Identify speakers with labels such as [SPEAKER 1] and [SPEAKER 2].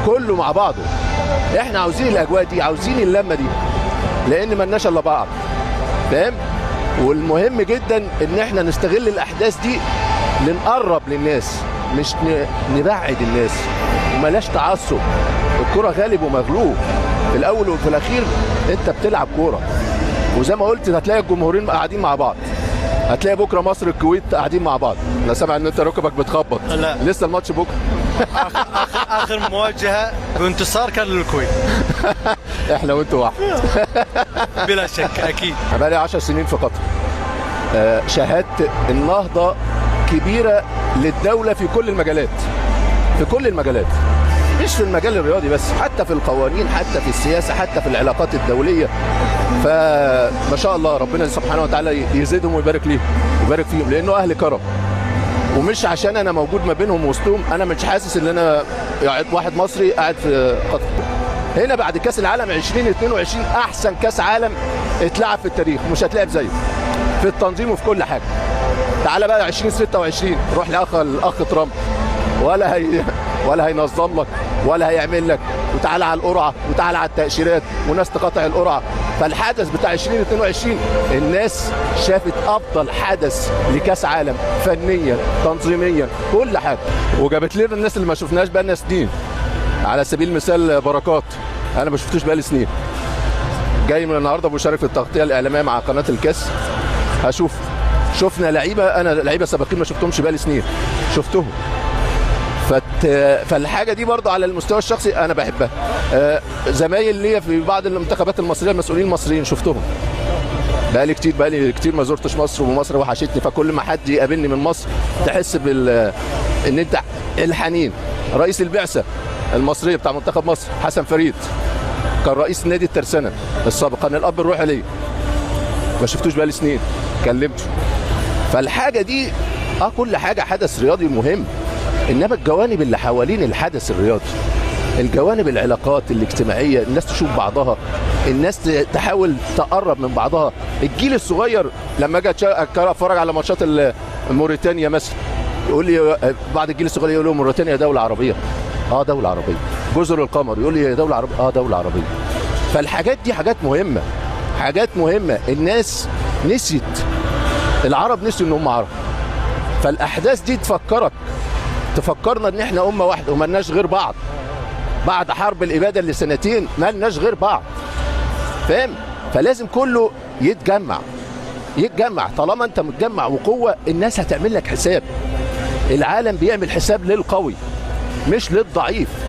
[SPEAKER 1] كله مع بعضه. احنا عاوزين الاجواء دي، عاوزين اللمة دي، لان مالناش الا بعض، فاهم؟ والمهم جدا ان احنا نستغل الاحداث دي لنقرب للناس، مش نبعد الناس، وملاش تعصب. الكرة غالب ومغلوب في الاول وفي الاخير، انت بتلعب كورة. وزي ما قلت هتلاقي الجمهورين قاعدين مع بعض، هتلاقي بكره مصر الكويت قاعدين مع بعض. انا سامع ان انت ركبك بتخبط.
[SPEAKER 2] لا.
[SPEAKER 1] لسه الماتش بكره.
[SPEAKER 2] اخر مواجهة بانتصار كان للكويت.
[SPEAKER 1] احنا وانتوا واحد.
[SPEAKER 2] بلا شك اكيد.
[SPEAKER 1] انا بقالي 10 سنين في قطر، شاهدت النهضة كبيرة للدولة في كل المجالات، في كل المجالات، مش في المجال الرياضي بس، حتى في القوانين، حتى في السياسة، حتى في العلاقات الدولية. فما شاء الله ربنا سبحانه وتعالى يزيدهم ويبارك ليهم ويبارك فيهم، لانه اهل كرم. ومش عشان انا موجود ما بينهم وسطهم انا مش حاسس ان انا واحد مصري قاعد في قطر. هنا بعد كاس العالم 2022 احسن كاس عالم اتلعب في التاريخ، مش هتلعب زيه في التنظيم وفي كل حاجة. تعالى بقى 2026 روح لاخ الاخ ترامب، ولا هينظم لك ولا هيعمل لك، وتعالى على القرعة وتعالى على التاشيرات وناس تقاطع القرعة. فالحدث بتاع 2022 الناس شافت افضل حدث لكاس عالم فنيا تنظيميا كل حاجة، وجابت لنا الناس اللي ما شفناهاش بقالنا سنين. على سبيل المثال بركات، انا ما شفتوش بقالي سنين، جاي من النهارده مشارك في التغطية الاعلامية مع قناة الكاس. هشوف، شفنا لعيبة، انا لعيبة سابقين ما شفتهمش بقالي سنين شفتهم. فالحاجه دي برضه على المستوى الشخصي انا بحبها. زمايل ليا في بعض المنتخبات المصرية، المسؤولين المصريين شفتهم بقالي كتير، بقالي كتير ما زرتش مصر، ومصر وحشتني. فكل ما حد يقابلني من مصر تحس ان انت الحنين. رئيس البعثة المصرية بتاع منتخب مصر حسن فريد، كان رئيس نادي الترسانه السابق، كان الاب الروحي ليا، ما شفتوش بقالي سنين، كلمته. فالحاجه دي كل حاجة حدث رياضي مهم، انما الجوانب اللي حوالين الحدث الرياضي، الجوانب العلاقات الاجتماعية، الناس تشوف بعضها، الناس تحاول تقرب من بعضها. الجيل الصغير لما اجي اتفرج على ماتشات موريتانيا مثلا، يقول لي بعض الجيل الصغير، يقول له موريتانيا دولة عربية، دولة عربية. جزر القمر يقول لي دولة عربية، دولة عربية. فالحاجات دي حاجات مهمة، حاجات مهمة. الناس نسيت، العرب نسيوا ان هم عرب. فالاحداث دي تفكرنا ان احنا امه واحدة ومالناش غير بعض. بعد حرب الابادة اللي سنتين مالناش غير بعض، فاهم؟ فلازم كله يتجمع، يتجمع. طالما انت متجمع وقوه، الناس هتعمل لك حساب. العالم بيعمل حساب للقوي مش للضعيف.